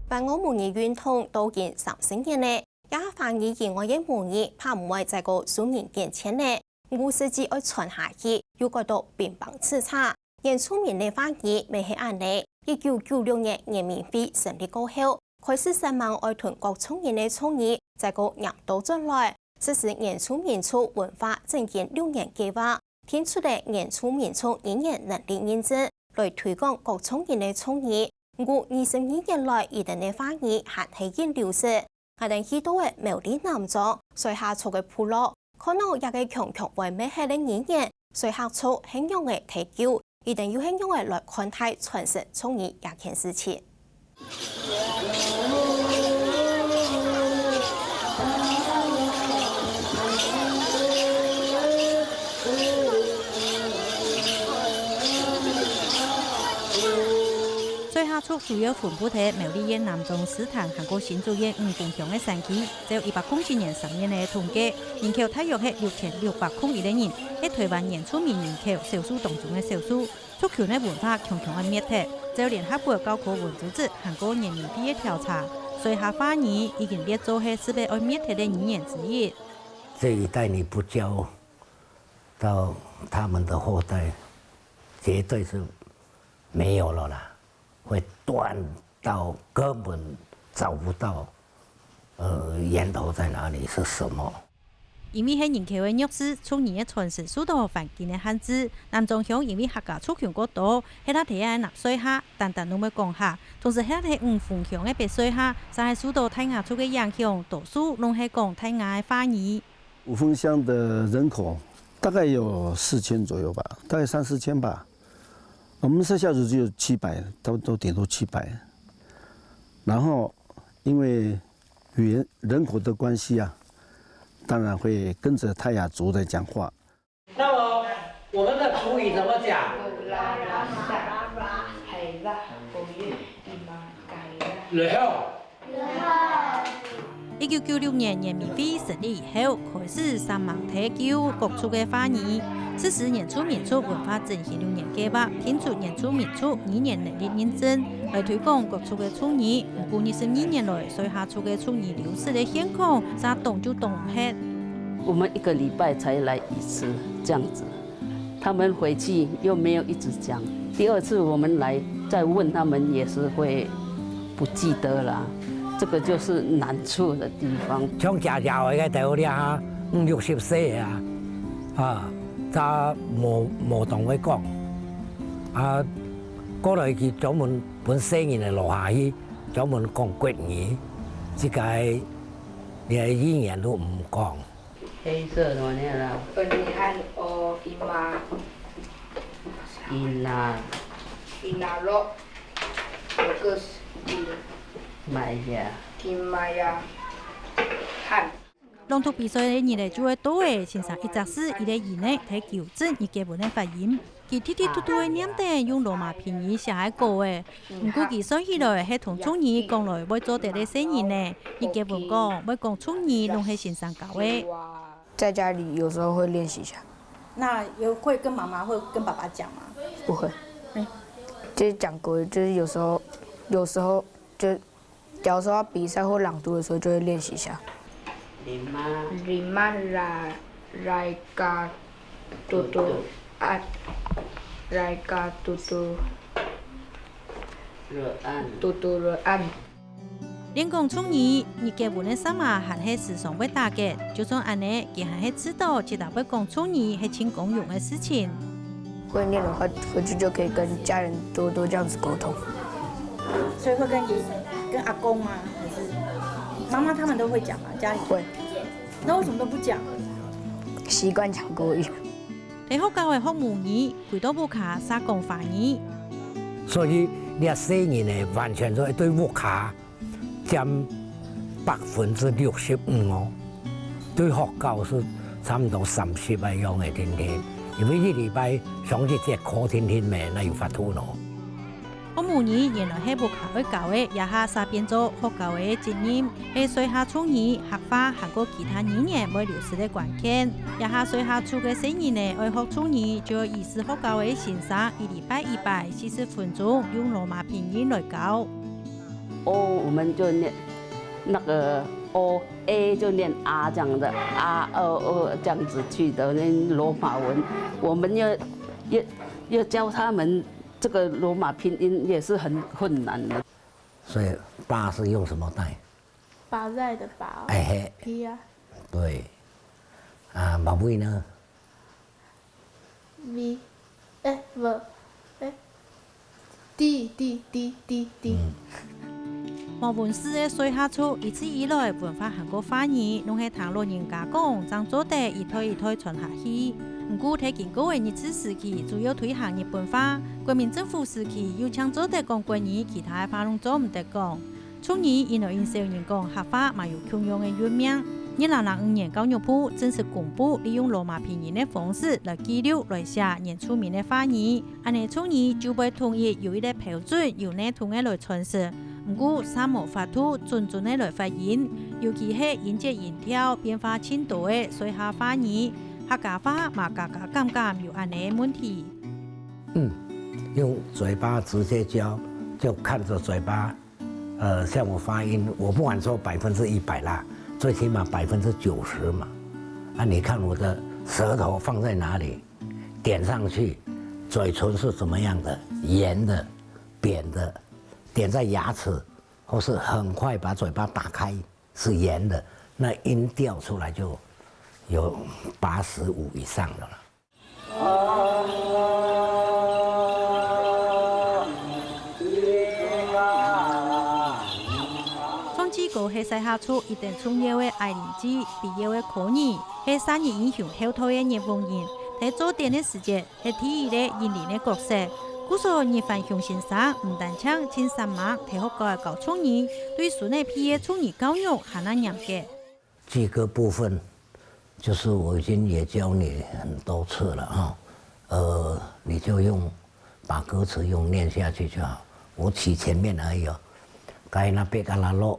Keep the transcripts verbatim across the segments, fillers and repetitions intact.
還我母語運動到今三十年了，這下華語以外个母語怕毋會再過受人揀選了。毋過實際愛傳下去，又感到拚拚掣掣。原住民个話語乜係恁呢。一九九六年原民會成立過後，開始煞猛愛同各族人个族語再過拈倒轉來。實施原住民族文化振興六年計畫，定出了原住民族語言能力認證，來推廣各族人个族語。毋過二十二年來，佢等个話語還係緊流失。 𠊎等去到个苗栗南庄，水下族个部落，看到這個強強會滅忒个語言，水下族係仰仔忒救，佢等又係仰仔來看待傳承族語這件事情。 水下族主要分布在苗栗縣南庄、獅潭還過新竹縣五峰鄉个山區。照一百空七年三月个統計，人口大約係六千六百空一個人，係臺灣原住民人口少數當中个少數。族群个文化強強愛滅忒。照聯合國教科文組織還過原民會个調查，水下話語已經列做係勢必愛滅忒个語言之一。這一代你不教， 到他們的後代，絕對是沒有了啦，會斷到根本找不到，呃，源頭在哪裡，是什麼。因為係人口个弱勢，族語个傳承受到環境个限制。南庄鄉因為客家族群過多，係在該个納稅客，單單攏會講客，同時係在五峰鄉个別稅客，就係受到泰雅族个影響，多數攏係講泰雅个話語。 五峰鄉的人口大概有四千左右吧，大概三四千吧。我們設下族只有七百，差不多頂多七百。然後因為語言人口的關係啊，當然會跟著泰雅族在講話。那麼我們的族語怎麼講？然後 一九九六年原民會成立以後，開始煞猛忒救各族个話語。實施原住民族文化振興六年計畫，定出原住民族語言能力認證，來推廣各族个族語。毋過二十二年來，水下族个族語流失个現況，煞擋就擋毋忒。我們一個禮拜才來一次，這樣子。 他們回去又沒有一直講。第二次我們來再問他們，也是會不記得啦。這個就是難處的地方。像姐姐哀个兜這下五六十歲啊，啊，都無，無當會講。啊，過來佢專門分細人仔落下去，專門講國語，這個連語言都毋講。 黑色的那啦。Pernikahan o ima. Ina. Inaro. Bagus. Di. Maya. Di maya. Han. 朗讀比賽个日仔就會到咧，先生一隻字一個音仔，來糾正日格文个發音。 佢滴滴嘟嘟个唸等，用羅馬拼音寫个稿仔。毋過佢算起來係同族語講來會做得个細人呢。日格文講，會講族語攏係先生教个。在家裡有時候會練習一下。那有會跟媽媽或跟爸爸講嗎？不會。嗯。就是講國語，就是有時候，有時候就 假如說要比賽或朗讀的時候，就會練習一下。Lima. Lima ra-, raika tutu-, tutu-, at, raika tutu-, tuturuan. Lien講族語，日格文个時節還係時常會打結，就算恁仔，佢還係知道，自家會講族語係盡光榮个事情。 會念的話，回去就可以跟家人多多這樣子溝通。所以會跟爺、跟阿公嗎？還是媽媽他們都會講嗎？家裡？會。那為什麼都不講？習慣講國語。在學校个學母語，歸到屋下煞講華語。所以，這細人仔完全就對屋下 佔百分之六十五哦。對學校係差毋多三十个樣个定定，因為一禮拜上一節課定定咩，哪有法度咯？學母語原來係屋下愛教个，這下煞變做學校个責任，係水下族語、客話還過其他語言會流失个關鍵。這下水下族个細人仔愛學族語，就愛依師學校个先生一禮拜一擺四十分鐘，用羅馬拼音來教。O，我们就念那个 O，A 就念 A 这样的，A O O 这样子去的那罗马文，我们要要要教他们这个罗马拼音也是很困难的。所以八是用什么带？巴塞的巴，哎嘿，对呀，对，啊，马尾呢？ V，哎不，哎，D D D D D。毛文字个水下族一直以來文化還過話語，攏係聽老人家講，正做得一代一代傳下去。毋過，在經過个日治時期，主要推行日本話，國民政府時期又淨做得講國語，其他个話攏做毋得講。 族語因為因少人講客話嘛有共樣个韻名。二零零五年教育部正式公布利用羅馬拼音个方式來記錄、來寫原住民个話語，恁呢族語就會統一有一個標準、有系統个來傳承。毋過，嗄無法度準準个來發音，尤其係音節音調變化盡多个水下話語，客家話嘛加加減減有恁呢个問題。嗯，用嘴巴直接教，就看着嘴巴。 呃，像我发音，我不敢说百分之一百啦，最起码百分之九十嘛。啊，你看我的舌头放在哪里，点上去，嘴唇是怎么样的，圆的、扁的，点在牙齿，或是很快把嘴巴打开，是圆的，那音调出来就有八十五以上的了。 唱祭歌係西夏族一等重要个愛鄰祭，必要个科儀，係殺日英雄後代个日本人。在做典个時節，係第一个引領个角色。故所，日番雄先生毋單淨盡煞猛在學校教族語，對孫仔輩个族語教育還恁嚴格。 祭歌部分，就是我已经也教你很多次了哈，呃，你就用把歌词用念下去就好，我起前面而已哦。该那贝嘎拉洛，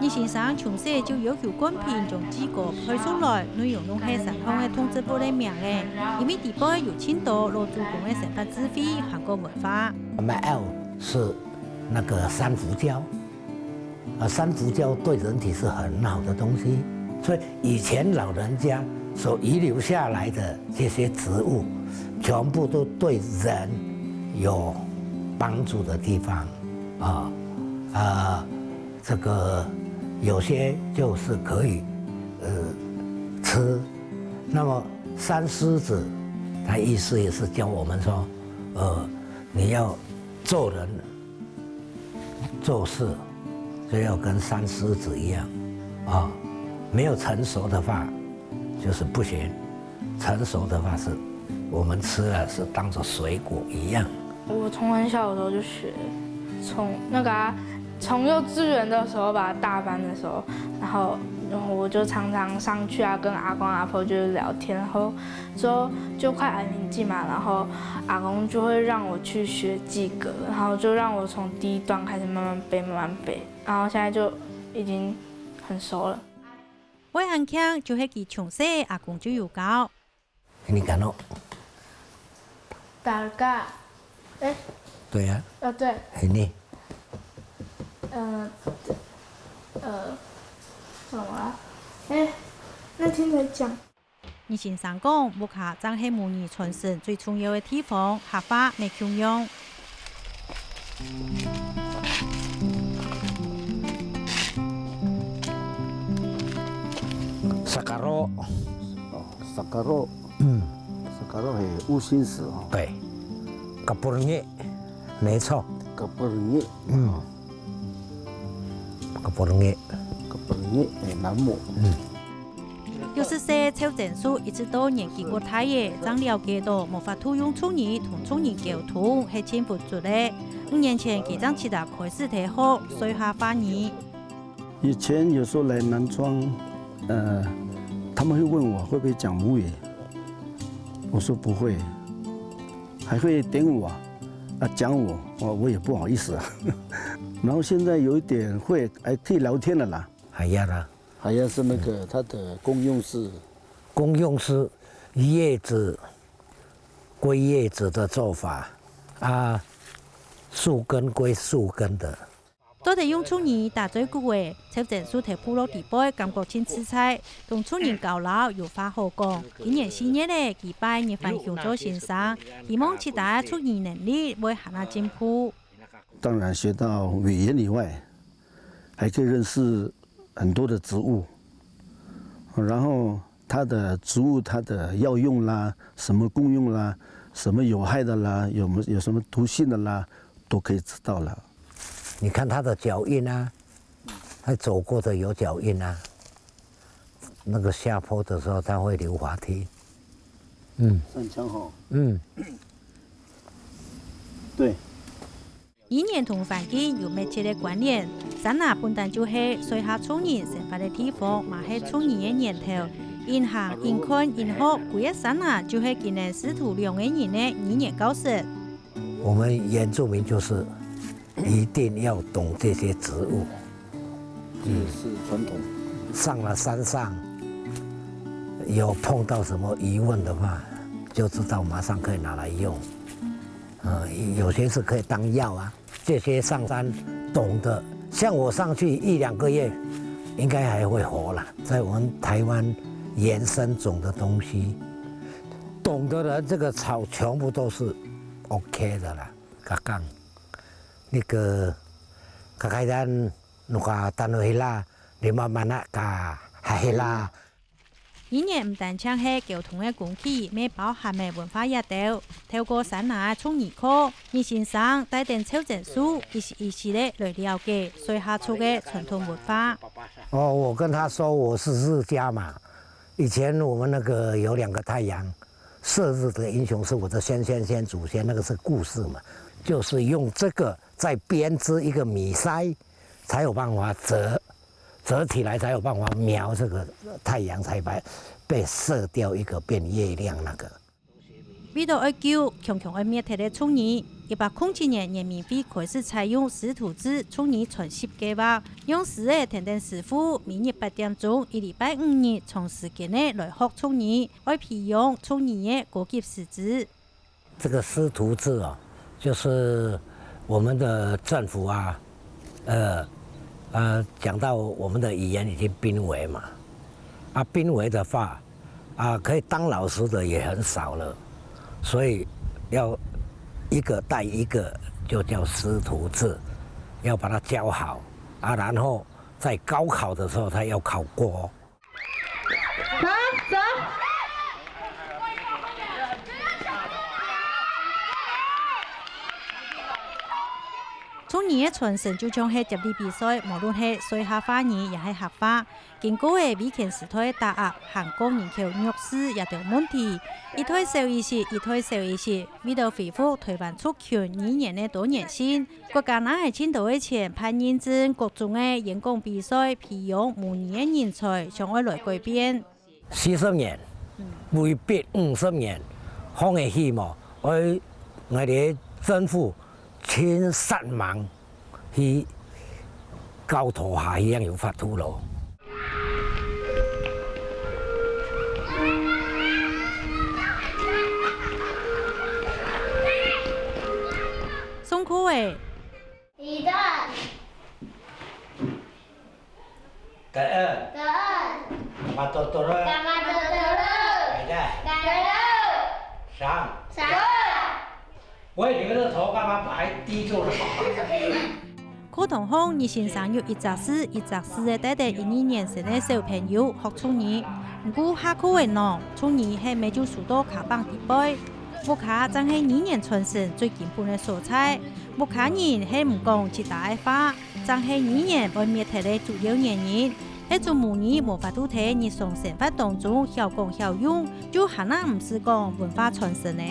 葉先生從細就要求冠品將祭歌背熟來，內容攏係山項个動植物个名仔，因為底背有盡多老祖公个生活智慧還過文化。那么 L 是那个珊瑚礁，啊，珊瑚礁对人体是很好的东西，所以以前老人家所遗留下来的这些植物，全部都对人有帮助的地方啊啊，这个有些就是可以呃吃，那么山狮子，它意思也是教我们说，呃，你要做人。 做事就要跟山狮子一样啊，没有成熟的话就是不行，成熟的话是我们吃了是当做水果一样。我从很小的时候就学，从那个啊，从幼稚园的时候吧，大班的时候，然后然后我就常常上去啊，跟阿公阿婆就是聊天，然后之后就快安平祭嘛，然后阿公就会让我去学祭歌，然后就让我从第一段开始慢慢背，慢慢背，然后现在就已经很熟了。會恁慶就係佢從細阿公就有教。你看哦，打个，哎，对呀、呃，对，很呢，嗯、呃，怎么了？哎，那听谁讲？葉先生講，屋下正係母語傳承最重要个地方，客話乜共樣。 sakaro，哦，sakaro，嗯，sakaro 是乌心石哦，对，kapurngi，没错，个不热，嗯，kapurngi，个不热，哎，南木。嗯。 六十歲个趙正樹一直到年紀過大个，正了解到無法度用族語同族人溝通，係盡鬱卒个。五年前，佢正自家開始在學水下話語。以前有时候来南庄，呃，他们会问我会不会讲母语，我说不会，还会点我啊，讲我，我我也不好意思啊。然后现在有一点会，还可以聊天了啦。 Hayara，还要是那个它的功用是，功用是叶子归叶子的做法啊，树根归树根的。做得用族語打嘴鼓个，周正樹在部落裡背感覺盡自在，同族人交流有話好講。今年四月仔，佢拜葉煥雄做先生，希望自家个族語能力會還較進步。當然學到語言以外，還可以認識很多的植物，然後它的植物它的藥用啦，什麼功用啦，什麼有害的啦，有沒有什麼毒性的啦，都可以知道了。你看它的腳印啊，它走過的有腳印啊，那個下坡的時候它會留滑梯。嗯，上墙吼。嗯，對。語言同環境有密切个關聯，山林本旦就係水下族人生活个地方，嘛係族語个源頭。緊行、緊看、緊學，歸個山林就係今日師徒兩個人个語言教室。我們原住民就是一定要懂這些植物。這是傳統。上了山上，有碰到什麼疑問的話，就知道馬上可以拿來用。呃，有些是可以當藥啊。這些上山懂得，像我上去一兩個月，應該還會活啦。在我們台灣野生種的東西，懂的人，這個草全部都是OK的啦。Kakang，那個kakaitan，nuka tanohila，lima mana kahahila。 語言毋單淨係溝通个工具，乜包含个文化這兜。透過山林个族語課，葉先生帶等周正樹一息一息仔來了解水下族个傳統文化。哦，我跟他說我是日家嘛，以前我們那個有兩個太陽，射日的英雄是我的先先先祖先，那個是故事嘛，就是用這個再編織一個米篩，才有辦法折，折起來才有辦法描這個太陽，才把被射掉一個變月亮那個。為著愛救強強愛滅忒个族語，一百空七年原民會開始採用師徒制族語傳習計畫，用師仔跈等師傅，每日八點鐘，一禮拜五日長時間仔來學族語，愛培養族語个高級師資。 這個師徒制哦，就是我們的政府啊，呃，呃，講到我們的語言已經瀕危嘛，啊，瀕危的話，啊，可以當老師的也很少了，所以要一個帶一個，就叫師徒制，要把它教好啊，然後在高考的時候他要考過。 好，走。族語个傳承就像係接力比賽，無論係水下話語也係客話，經過个威權時代个打壓，還過人口弱勢這兜問題，一代少一息，一代少一息，為著恢復台灣族群語言个多元性， 國家拿盡多个錢辦認證各種个演講比賽，培養母語个人才，想愛來改變。四十年，未必五十年，放个希望，愛𠊎兜政府盡煞猛去教導下去，正有法度咯。 上課仔。一段。Taan. Taan. Kamatutulog. Kamatutulog. Kaya. Kaya. Sang. Sang. 我也觉得头干嘛白滴住了。課堂項，葉先生有一隻字一隻字个帶等一二年生个小朋友學族語。毋過下課个孬，族語係乜就輸到卡邦底背。屋下正係語言傳承最根本个所在。屋下人係毋講自家个話，正係語言會滅忒个主要原因。係種母語無法度在日常生活當中曉講曉用，就還那毋使講文化傳承呢。